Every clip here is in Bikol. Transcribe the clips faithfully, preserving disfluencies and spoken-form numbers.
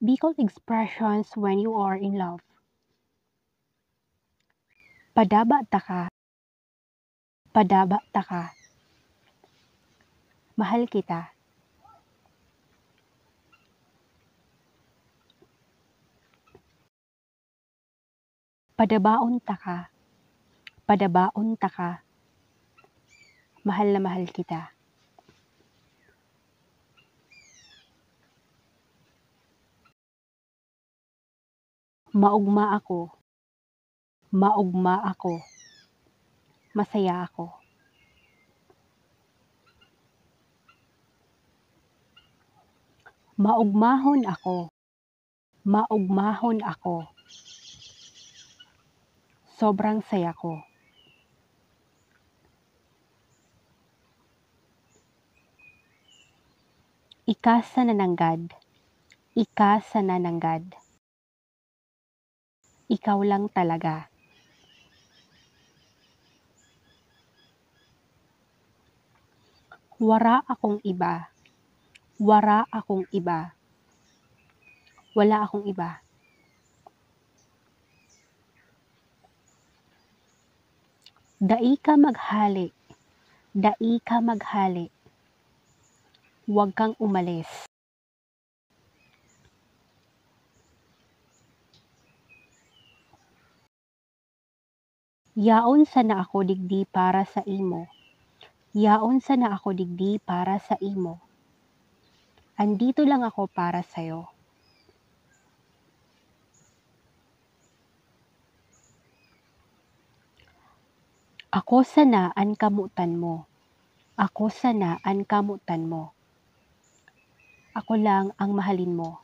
Bicol expressions when you are in love. Padaba taka. Padaba taka. Mahal kita. Padabaon taka. Padabaon taka. Mahal na mahal kita. Maogma ako. Maogma ako. Masaya ako. Maogmahon ako. Maogmahon ako. Sobrang saya ko. Ika sana nanggad. Ika sana nanggad. Ikaw lang talaga. Wara akong iba. Wara akong iba. Wala akong iba. Dai ka maghale. Dai ka maghale. Huwag kang umalis. Yaon sana ako digdi para sa imo. Yaon sana ako digdi para sa imo. Andito lang ako para sayo. Ako sana an kamotan mo. Ako sana an kamotan mo. Ako lang ang mahalin mo.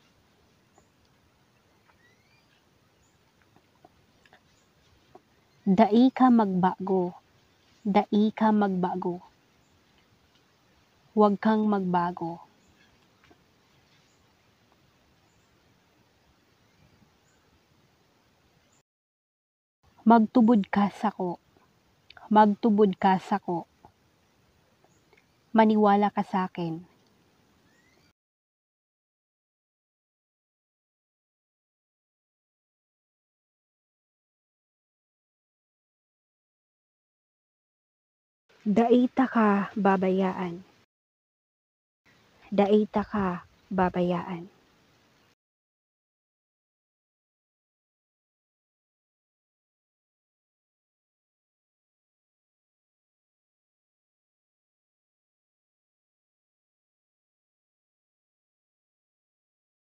Dai ka magbago. Dai ka magbago. Huwag kang magbago. Magtubod ka sako. Magtubod ka sako. Maniwala ka sakin. Dai taka babayaan. Dai taka babayaan.